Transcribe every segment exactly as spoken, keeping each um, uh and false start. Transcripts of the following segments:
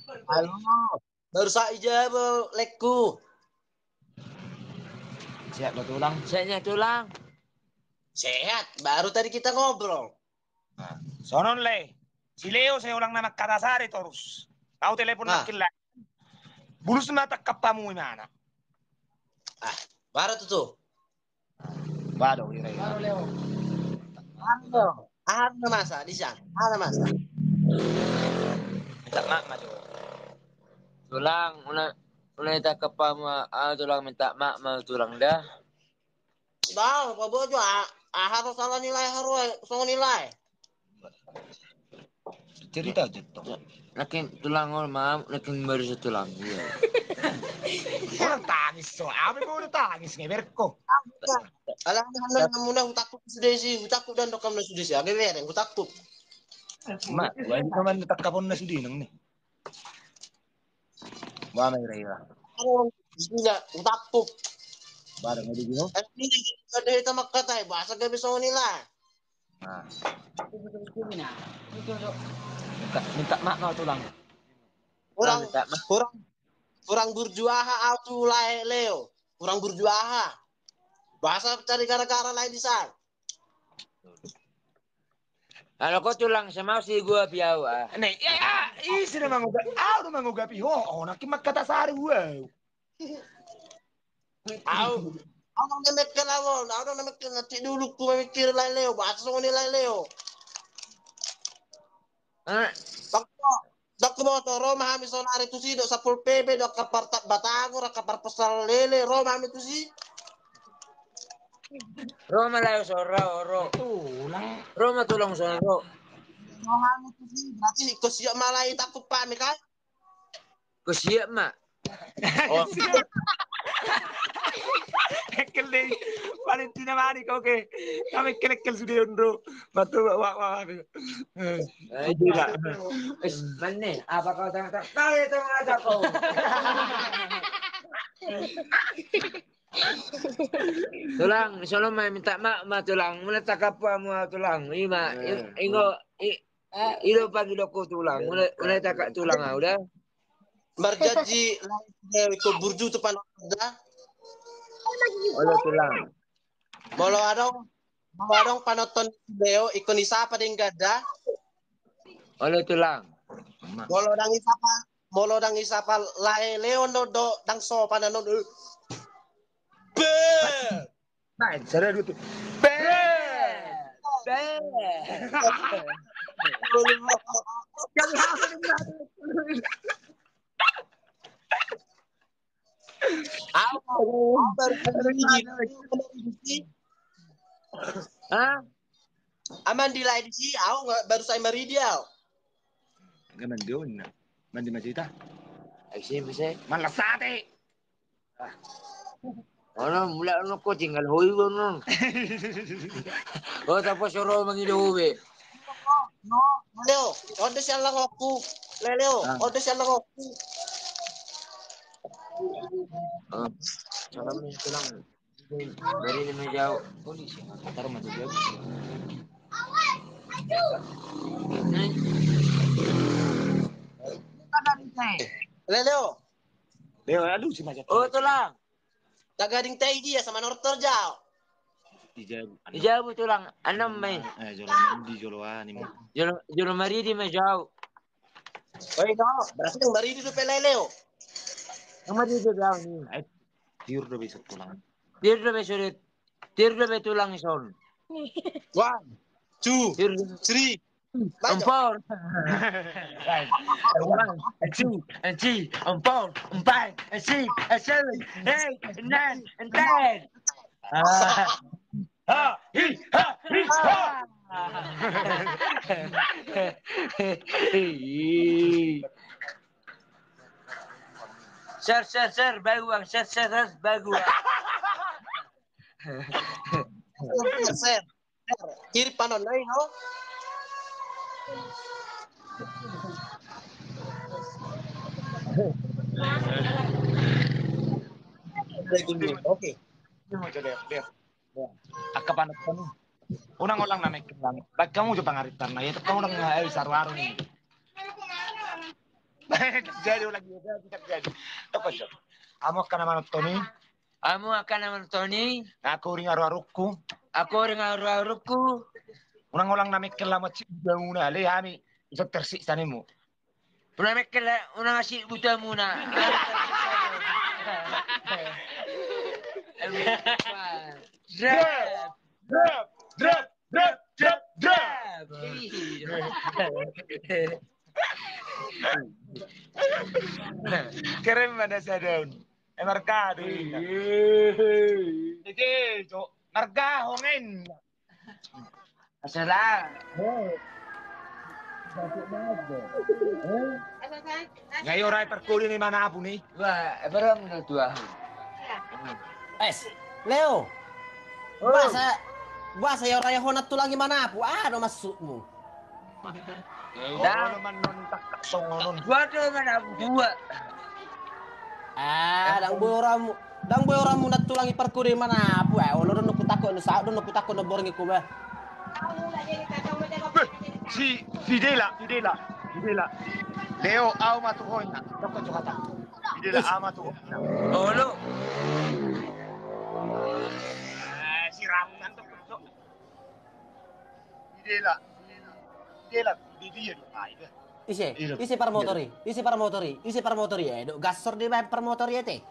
Halo. Baru sa ijabo laengku. Sehat ba tulang? Sehat tulang. Sehat. Baru tadi kita ngobrol. Nah, songon on lae. Si Leo sai holan na mangkatasari torus. Au telepon nangkin lae. Bulus ma tangkap hamu imana. Ah, baru tutu. Baru ira ira. Baru Leo. Baru Leo. Aha na masa di sian? Aha na masa? Minta maaf ma jo. Tulang, unang, unang ditangkap hamu, ah, tulang, minta maaf ma tulang da. Bah, paboa jo, ah, aha do sala ni lae haru, eh, songon i lae. Cerita aja tong. Nangkin tulang on ma, nangkin baru sa tulang. Iya. Orang tangis so, apa mau udah tangis ngeberko. Alah, alah, alah, muna hutangkup sude si, hutangkup dan dokam na sude si, age bereng hutangkup. Ma, wajib kaman tangkapon na sude nang ni. Ba ma ira ira. Bismillah, hutangkup. Barang ada gino. Eh, ini ada hita mangkatai, bahasa gabe songon i lae. Nah. Minta, minta maaf ma tulang. Kurang, minta maaf. Kurang, kurang burju aha au tu lae Leo. Kurang burju aha. Bahasa cari gara-gara lae di san. Halo ko tulang, sama si gua piau ah. Nih, ya, ya, isi na mangugapi, au do mangugapi ho, oh, nangkin mangkatasari gua. Au, au dang na mekkel au, au dang na mekkel, nanti dulu ku mamikir lae Leo, bahasa songon i lae Leo. Eh. Bang, bang, boto, ro ma hami saonari tusi, do Satpol P P, do angka partak batagor, angka parpos salele, ro ma hami tusi. Ro ma lae son, ro, ro. Tulang. Ro ma tulang son, ro. Ro hami tusi, berarti ingkon siap ma lae tangkup hami kan? Ingkon siap ma. Oh. Ekkel dei. Valentina mani kau ke. Kami ekkel-ekkel sude on do. Batu wa wa wa. Eh, gila. Eh, mana? Apa kau tengah-tengah? Tahu itu mata kau. Tulang, solo ma minta maaf ma tulang. Mulai tangkap hamu tulang. Ima, eh, ingo, i, i do panggil aku tulang. Mulai, mulai tangkap tulang au da. Marjanji lae, ingkon burju tu panonton da. Olo tulang. Molo adong, molo adong panonton Leo, ingkon isapa denggan da. Olo tulang. Molo dang isapa, molo dang isapa lae Leo do, do dang sopan anon. Be! Main, sada dua tu. Be! Be! Au, au baru sa maridi. Hah? Aman di lae disi, au nga baru sa maridi au. Enggak mandi on. Mandi masih tah. Ai si bisa. Malas sate. Ono mulak ono ko tinggal hoi ono. Oh, tapo soro mangido be. No, Leo, on do sian langokku. Leo, on do sian langokku. Oh, salam ni tulang. Dari lima jauh. Oh, di sini. Taruh maju jauh. Leo. Leo, aduh, si macet. Oh, tulang. Tagading tai dia sama nortor jau. Di jabu, anu. Di jabu tulang, anam mai. Eh, jolo di jolo ani ma. Jolo, jolo maridi ma jau. Oi, no, berarti yang maridi tu pele Leo. Yang maridi jau ni. Eh, tiur do besok tulang. Tiur do besok. Tiur do be tulang ison. One, two, three. Empat. One, two, three, empat, empat, six, seven, eight, nine, and ten. Ah. Ha, hi, ha, hi, ha. Share, share, share, baguang, share, share, share, baguang. Share, share. Kiri panon nai ho. Oke. Angka panon panon. Unang ulang na mekkel lang. Baik kamu jo pangaritana ya, kamu ulang ngai saru-aru ni. Jadi ulang dia, dia tidak jadi. Apa so? Amu angka na manonton i. Amu angka na manonton i. Aku ring aru-arungku. Aku ring aru-arungku. Unang ulang na mengkel amu asik butamuna, ale hami ison tersiksa ninmu. Unang mengkel, unang asik butamuna. Drop, drop, drop, drop, drop, drop. Keren mana sadon. Eh, marga do ini. Ege, Cok. Marga hongen. Asala. Ngai ora parkuri ni manapu ni. Wah, ebaram na tua. Es, Leo. Boasa, boasa ia ora ia hona tulangi manapu? Aha do maksudmu? Dang. Gua do manapu gua. Ah, dang boi oramu, dang boi oramu na tulangi parkuri manapu. Eh, olo do nukku takut, nu saut do nukku takut na borngin ku bah. Si Fidela, Fidela, Fidela. Leo, au ma tu hoina. Toko tu hata. Fidela, au ma tu hoina. Olo. Eh, si Ramdan tu. Idela, idela, idela. Ise, ise parmotor i, ise parmotor i, ise parmotor i, eh, do gasor di baen parmotor i ate.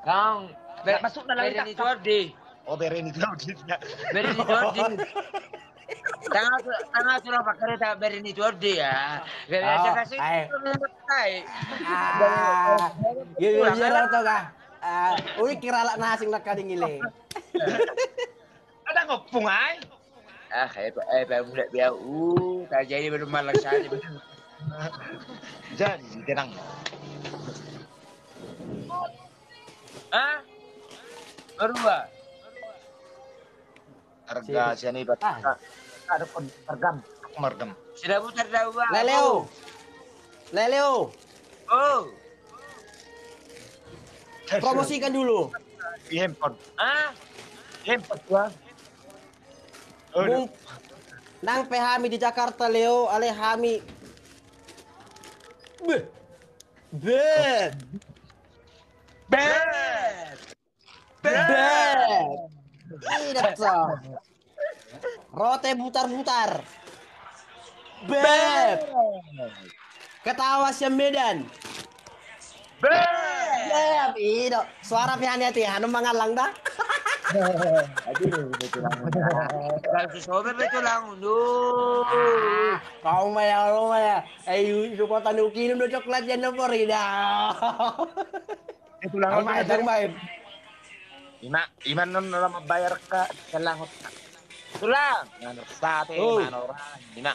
Kang, be-, masuk dalam bere ni Jordi. Oh, bere ni Jordi. Bere ni Jordi. Tanga tu, tanga tu lapak kereta bere ni Jordi ya. Gak biasa kasih. Ah, iya, iya, iya, tau kah? Ah, ui, kira lak nasing nak kading ile. Ada ngopung ai. Ah, eh, eh, eh, mulak dia. Uh, tak jadi belum malam saja. Jadi, tenang. Hah? Baru, ah? Harga sian iba. Ah. Ada pun mergam, mergam. Sudah putar dah, Bang. Leleo. Leleo. Oh. Promosikan dulu. Di handphone. Ah? Di handphone gua. Aduh. Nang pe hami di Jakarta, Leo, ale hami. Beh. Beh. Beh. Beb. Beb. Ih, dah, so. Rote butar-butar. Beb. Beb. Ketawa sian Medan. Beb. Beb. Ih, do. Suara pian ya, Tihan, mangallang dah. Aduh, betul lah. Kalau si Sober betul lah, aduh. Kau mah ya, lu mah ya. Eh, supportan ukinum do coklat ya, nomor ida. Eh, tulang, on main, tulang, main. Ima, ima non lam bayar ka, selang. Tulang, nganu sate, oh, manoran, ima.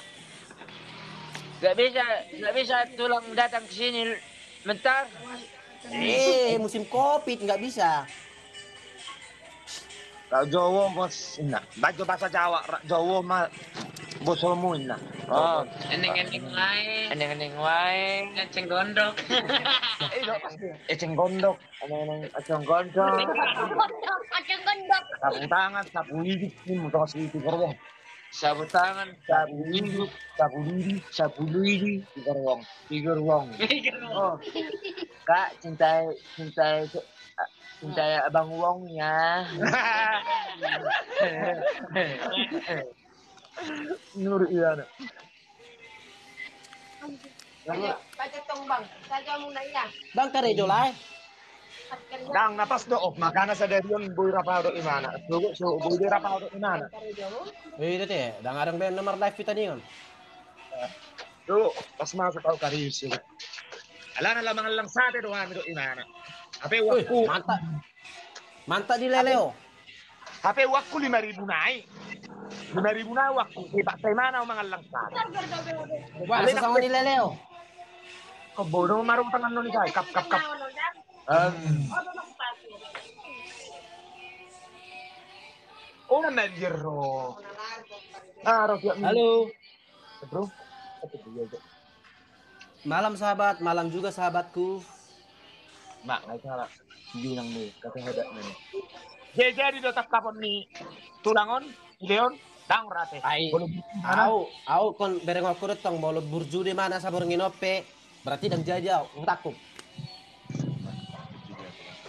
Gak bisa, gak bisa tulang datang ke sini bentar. Eh, musim covid, nggak bisa. Rak Jowo, bos, inna. Bajo bahasa Jawa, rak Jowo ma bosomu, inna. Oh, eneng-eneng wae. Eneng-eneng wae. Eceng gondok. Eh, eceng gondok. Eneng-eneng eceng gondok. Eceng gondok. Sapu tangan, sapu idik, ini mudah sih, tiga ruang. Sapu tangan, sapu idik, sapu lidi, sapu lidi, tiga ruang. Tiga ruang. Tiga ruang. Oh. Kak, cintai, cintai, cintai Abang Wong ya. Nurut iya, nak. Baca tong, Bang. Saja muna iya. Bang, karejo lai. Dang, na pas do, oh, makana sadarion boi rap au dohot imana. Sugut, sugut, boi do rap au dohot imana. Eh, itu te, dang adong be nomor live kita ni kan. Tuh, pas masuk au karius, ya. Alana laho mangallang sate do hami dohot imana. Hape uangku. Mantap. Mantap di Leleo. Hape uangku lima ribu nai. Lima ribu nai uangku. Dipaksa imana au mangallang sate. Wah, susah ni Leleo. Kebono maru tangan noni sai. Kap, kap, kap. Em. Oh, na jero. Halo. Bro. Malam, sahabat, malam juga, sahabatku. Mak, ngai salah. Bilang nih, kata hebat nih. Jadi, jadi do tangkapon ni tulang on, Leon. Tang rate. Ai, au, au kon berengonku do tong, molo burju do imana saborngin on pe, berarti dang jadi au, hutangkup.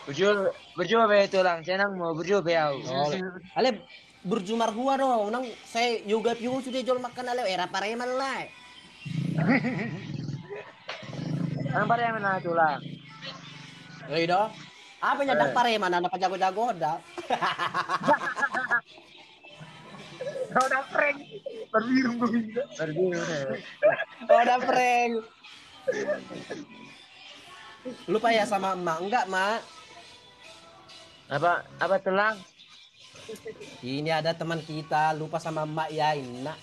Burju, burju be tulang, senang mo burju be au. Ale burju marhua do, unang sai yoga piu sude jolma kan ale, era pareman lai. Nang pareman na tulang. Oi do. Apa nyandak pareman na pajago-jago da. Roda prank. Berbirung gue bisa. Berbirung. Roda prank. Lupa ya sama emak, enggak, Mak? Apa, apa tulang? Ini ada teman kita lupa sama emak ya, Inna.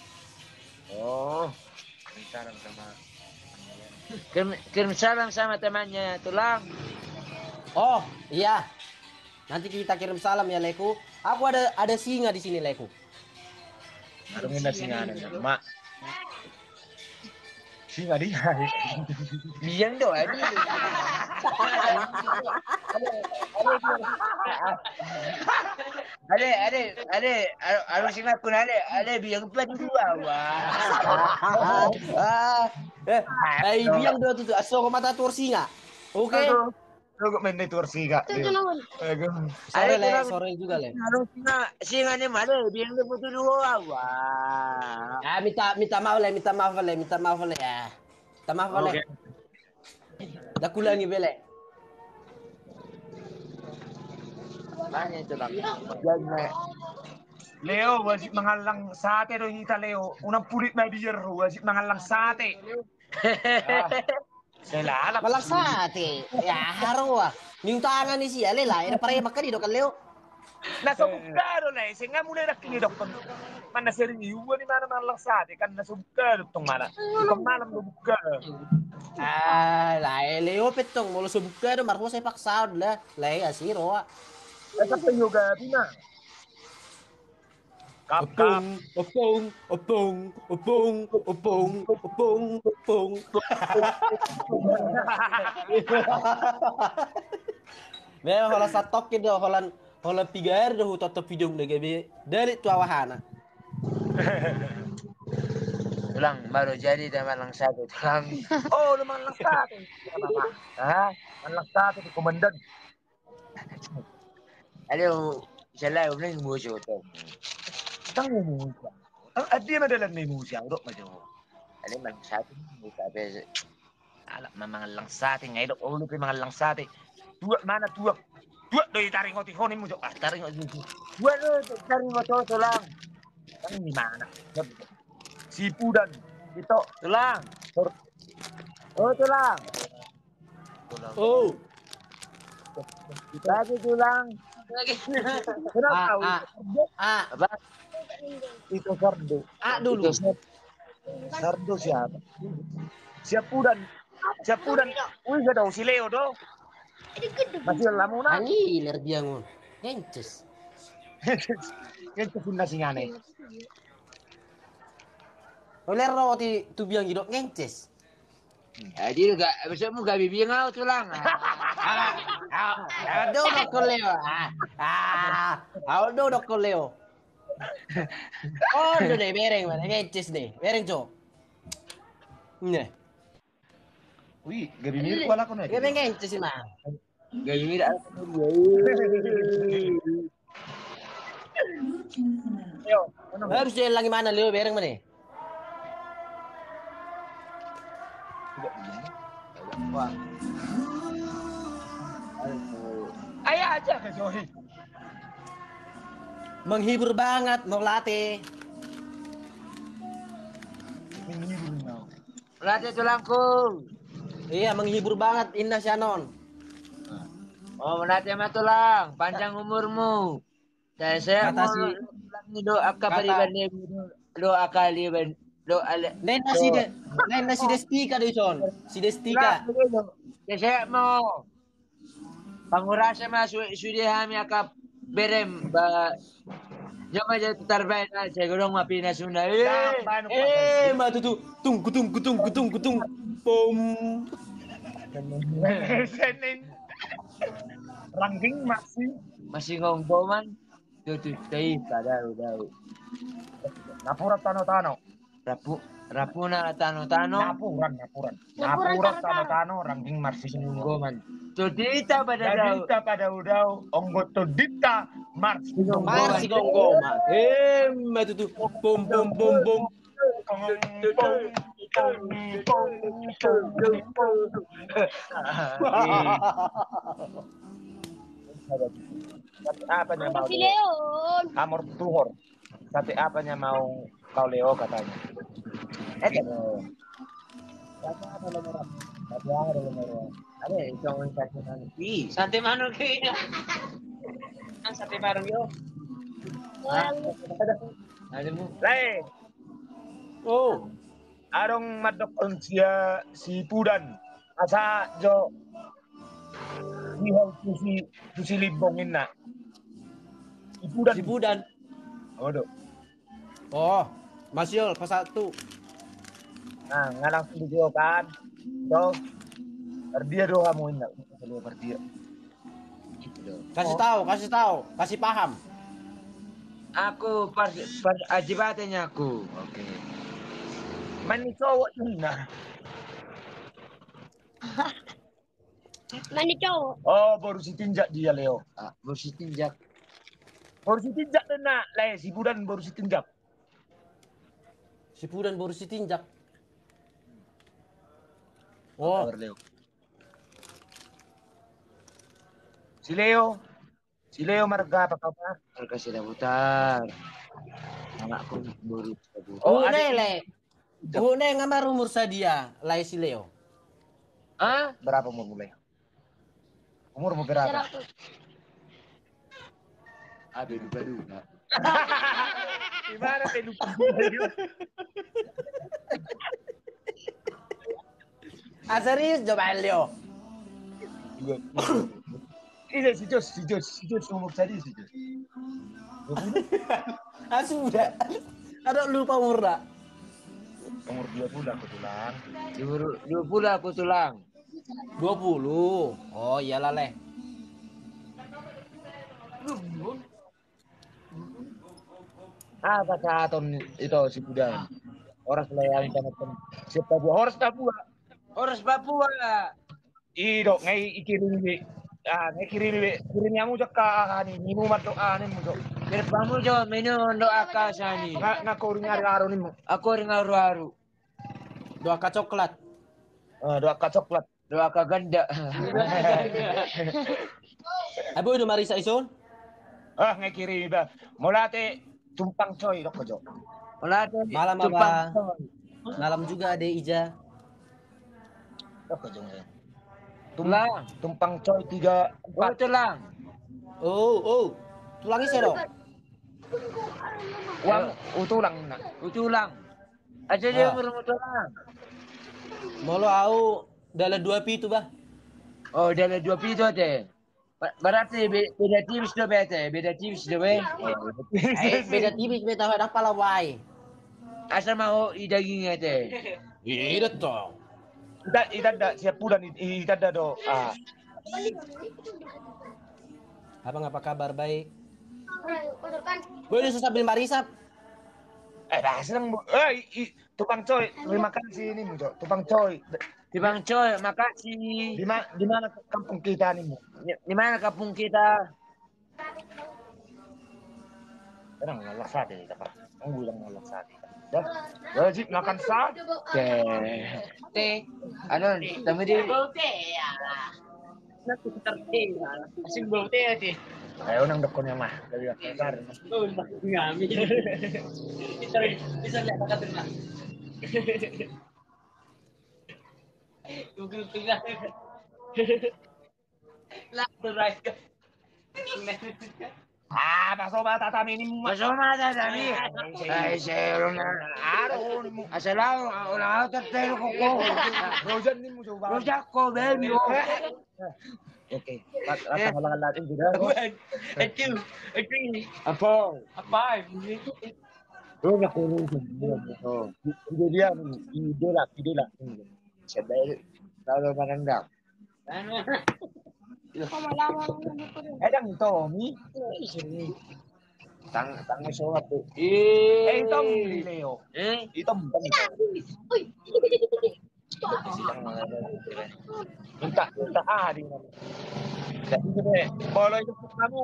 Oh. Kirim salam sama kirim, kirim salam sama temannya tulang. Oh iya. Nanti kita kirim salam ya, Leku. Aku ada ada singa di sini, Leku. Aduh, ini singa ada, Mak. Singa dia. Biang do, aduh. Ale, ale, ale, alu singa kun ale, ale biang empat dua, wah. Ah, eh, ai biang do tutu, aso ko mata tuor singa. Oke. Aduh. Lu kok main network sih, Kak? Itu dia. Sore, Le, sore juga, Le. Singa ni male, biang dia butuh dua, wah. Ya, minta, minta maaf, Le, minta maaf, Le, minta maaf, Le, ya. Minta maaf, Le. Oke. Dah kulangi, Bele. Tanya itu, Bang. Leo, wajib mangallang sate do hita, Leo. Unang pulit mabiar, wajib mangallang sate. Mangallang sate. Ya, haroa. Niutangan ni sia, Le, la. Eda pare makan di dokan Leo. Na so buka do, Le. Seng mulai dak ni dokan. Mana sering iu ni mana mangallang sate kan na so buka do tong mana. Bukan malam do buka. Ah, la, Leo pe tong molo so buka do marhua sai paksaon la. La, ya si roa. Esa pe yoga bina. Kap, kap. Opung, opung, opung. Memang holan satok do, holan, holan piga hari do hutotop video na gabe dalit tu awahana. Tulang, baru jadi dia mangallang sate, Tulang. Oh, lu mangallang sate. Hah? Mangallang sate di komandan. Aduh, salah, udah emosi, Otong. Tang emosi. Tang, ah, dia mah dalan emosi, Otong, mah, Otong. Aduh, mangallang sate, buka apa, anak mah mangallang sate, ngai dok, oh, lu pe mangallang sate. Tuak mana, tuak? Tuak do ditaringoti, honi mu, Otong. Ah, taringoti. Tuak do, taringoti, Otong, Tulang. Tang di mana? Sipudan, itu. Tulang. Oh, Tulang. Oh. Lagi, Tulang. Lagi. Kenapa? Ah, ah. Apa? Itu Sardo. Ah, dulu. Itu Sar-, Sardo siapa? Siapudan. Siapudan. Wih, gak tahu si Leo do. Masih lama na. Angiler dia ngon. Ngences. Ngences pun nasi ngane. Oler roti tu biang gidok ngences. Jadi ga, maksudmu gabe biang au, Tulang? Au do dokkon Leo. Ah, au do dokkon Leo. Oh, do ne bereng mana ngences ne. Bereng, Cok. Ne. Wih, gabe mirip wala kono. Gabe ngences sih, Mang. Gabe mirip. Harus dia lagi mana, Leo, bereng mana? Ayo aja ke Johi. Menghibur banget, mau latih. Menghibur, mau. Manate, Tulangku. Iya, menghibur banget, inna sianon. Oh, manate ma, Tulang, panjang umurmu. Sehat-sehat ma, Tulang, do angka pariban do angka liban do ale. Nena si De-, nena si Destika do ison. Si Destika. Sehat-sehat ma. Pangurasa ma sude hami angka berem ba. Jama ja tarbaen na sai godong ma pinasuna. Eh, ma tutu. Tung kutung kutung kutung kutung. Pom. Senin. Rangging masih. Masih ngompoman. Tutu, tai, padau, dau. Napuran tano-tano. Rapu, rapuna tano-tano. Napuran, napuran. Napuran tano-tano, rangging marsigomgoman. Tondinta padau-dau. Tondinta padau-dau, onggot tondinta marsigomgoman. Marsigomgoman. Emma tutu. Bom, bom, bom, bom. Apa nya mau? Leon. Amor Tuhor. Sate apa nya mau kau Leo katanya. Eh, Leo. Sate apa lo merah? Sate apa lo merah? Ada yang sate manuk. Ih, sate manuk ini. Kan sate bareng yo. Ada mu. Lae. Oh. Adong mandokkon sia si Pudan. Asa jo. Dihol tusi, tusi limbong inna. Si Pudan. Si Pudan. Odo. Oh, Mas Yol, pas satu. Nah, nga langsung dijawab kan. So, pardia do hamu inna. Pardia. Kasih tahu, kasih tahu, kasih paham. Aku pas, pas ajibatenya aku. Oke. Mani cowok inna. Mani cowok. Oh, boru Sitinjak dia, Leo. Ah, boru Sitinjak. Boru Sitinjak dena, Lae, si Pudan boru Sitinjak. Si Pudan boru Sitinjak. Oh. Leo. Si Leo. Si Leo marga apa kau, Pak? Marga Sidabutar. Anakku boru Sidabutar. Oh, ada. Uhum ne nga marumur sadia, Lae, si Leo? Hah? Berapa umurmu, Leo? Umurmu berapa? Seratus. Ada lupa-lupa. Gimana pe lupa? Ah, serius coba, Leo. Iya, si Jos, si Jos, si Jos umur tadi si Jos. Ah, sudah. Ada lupa umur dah. Umur dua puluh aku tulang. Dua puluh aku tulang. Dua puluh. Oh, iyalah, Leh. Apa sahaton ito si Pudan? Horas Leh, yang kan siap Papua. Horas Papua. Horas Papua. Ido ngai ikirim be. Ah, ngai kirim be. Kirim hamu jaka ani, minum do ani mu do. Kirim hamu jo minum do aka sani. Nga, nga koring aru-aru nimu. Aku ring aru-aru. Do aka coklat. Ah, do aka coklat. Do aka ganda. Abo do marisa ison. Ah, ngai kirim ba. Molate Tumpang Coy, dok jo. Malam, Abang. Malam juga, Ade Ija. Dok jo. Tulang. Tumpang Coy tiga, empat. Oh, tulang. Oh, oh. Tulang ise do? Uang, utulang na. Utulang. Aja dia umur utulang. Molo au dalan dua pitu, bah. Oh, dalan dua pitu ate. Ba-, berarti be-, beda tipis do be, te? Beda tipis do be? Eh, beda tipis be, tahu ada pala wai. Asa mau i daging, te? Ida to. Ita, ita da siap Pudan, i-, ita da do. Ah. Abang, apa kabar? Baik. Boleh susah sambil marisap. Eh, dah senang, Bu. Eh, i-, i-, Tumpang Coy, terima kasih ini, Mujo. Tumpang Coy. Tumpang Coy, makasih. Di ma-, di mana kampung kita ini, Bu? Di, di mana kampung kita? Orang ngalak sate, apa? Orang bilang ngalak sate. Dah, wajib makan sate. Teh. Teh. Anu, kami di Asing bau teh, teh. Ayo, nang dokon ya, mah. Dari apa? Oh, ngami. Bisa, bisa lihat bakat, mah. Google Tengah. Lah, berai. Ah, paso ma tatami ni, Mas. Paso ma tatami. Ai, serona. Aro ni, Mas. Asal au, au, au, tertero koko. Rojan ni, Mas, coba. Rojan ko, baby. Oke. Rat-, rata malangan latin juga. Thank you. Thank you. Apa? Apa? Lu nak kurung. Oh. Ide dia, ide dia. Sebaik kalau menendang. Kau malam-malam. Eh, dang, Tommy. Tang tang so waktu. Eh, itom di Leo. Eh, itom. Minta minta ah di. Jadi be, boleh dokon kamu,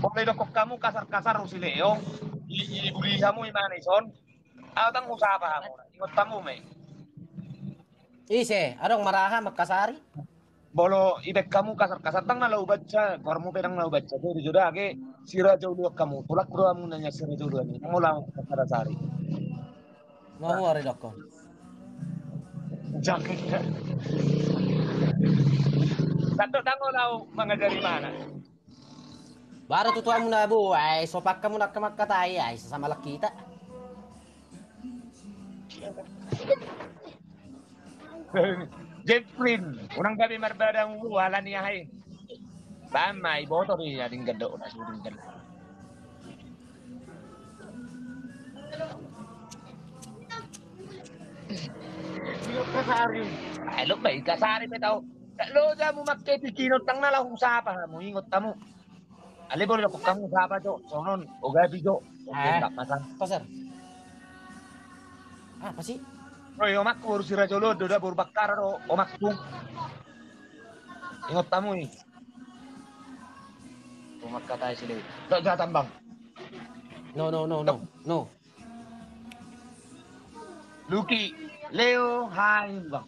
boleh dokon kamu kasar-kasar usi Leo. I i buli kamu imana ison. Au tang usapa kamu. Ingot kamu me. Ise, adong maraha mangkasari. Bolo ibek kamu kasar-kasar tang na lau baca, gormu pedang lau baca. Jadi joda age sira jauh luak kamu. Tulak bro kamu nanya sira jauh luak. Kamu lau kasar sari. Mau hari dokon. Jangan. Satu tango lau mangajari mana. Baru tutu amu na bu, ai sopak kamu nak kemak katai, ai sesama laki kita. Jeprin, unang gabe marbadang ulu ala ni ahai. Bama iboto di ading gado na suring gado. Kasari. Ai lo bai kasari pe tau. Lo jamu makke bikin utang na lahu sapa hamu ingot tamu. Ale boleh dokon kamu sapa jo, sonon, ogabi jo. Oke, eh, tak masalah. Apa sih? Oi, omakku baru sira jolo do da baru bakkara do omakku. Ingot tamu i. Omak kata isi deh. Dok jatambang. No no no no no. Luki, Leo, hai bang.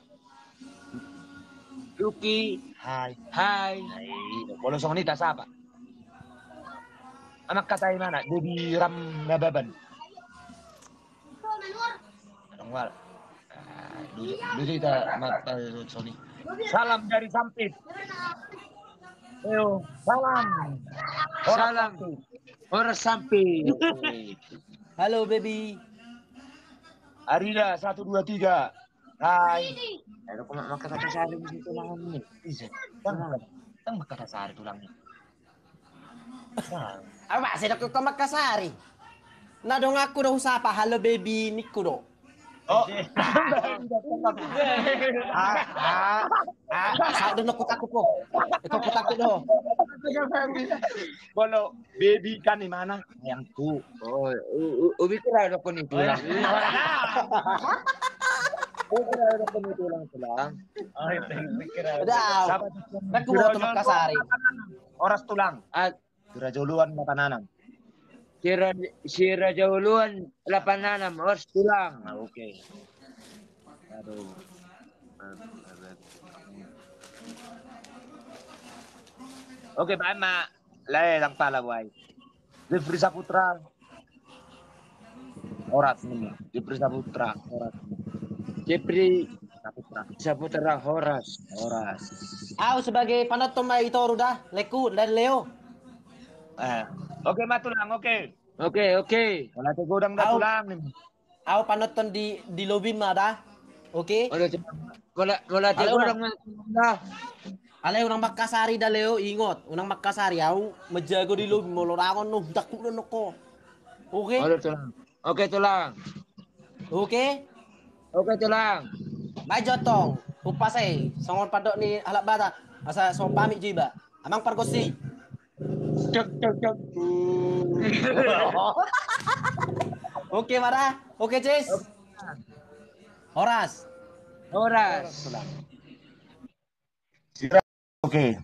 Luki, hai. Hai. Hai. Bolo songon i ta sapa? Anak katai mana? Dedi Ram Nababan. Adong wal. Ah, dulu dulu ta mata soni. Salam dari Sampit. Ayo, salam. Salam. Horas Sampit. Halo baby. Arida satu dua tiga. Hai. Ayo kau mak makan kata sari di tulang ini. Bisa. Tang tang makan kata sari tulang ini. Apa sih dokon kau makan sari? Na dong aku do husapa halo baby niku do. Oh. Ah, ah, ah, sa do nokku takut po. Nokku takut do. Bolo baby kan di mana? Yang tu. Oh, u- u- ubi kira dokon itu lah. Ubi kira dokon itu lah tulang. Oh, itu ubi kira. Udah. Sahabat. Nak gua tuh kasari. Horas tulang. Ah, Sira joloan lapan anam. Sira sira joloan lapan anam, horas tulang. Ah, oke. Aduh. Oke, Pak Mak. Lae lang pala buai. Jeffrey Saputra. Horas ni. Jeffrey Saputra. Horas ni. Jeffrey Saputra. Saputra, horas. Horas. Au sebagai penonton ma i toru da, leku dan Leo. Eh, oke ma tulang, oke. Oke, oke. Kalau tu godang da tulang ni. Au penonton di di lobin ma da. Oke. Kalau tu godang ma tulang da. Alai unang makkasari da Leo, ingot, unang makkasari au menjago di lobin molo rangon no, takut do nokko. Oke. Oke tulang. Oke tulang. Oke. Oke tulang. Baik jotong. Upasai songon pandok ni halak Batak. Asa songon pamit jiba. Amang pargosi. Cek cek cek. Oke mara. Oke cis. Horas. Horas. Oke.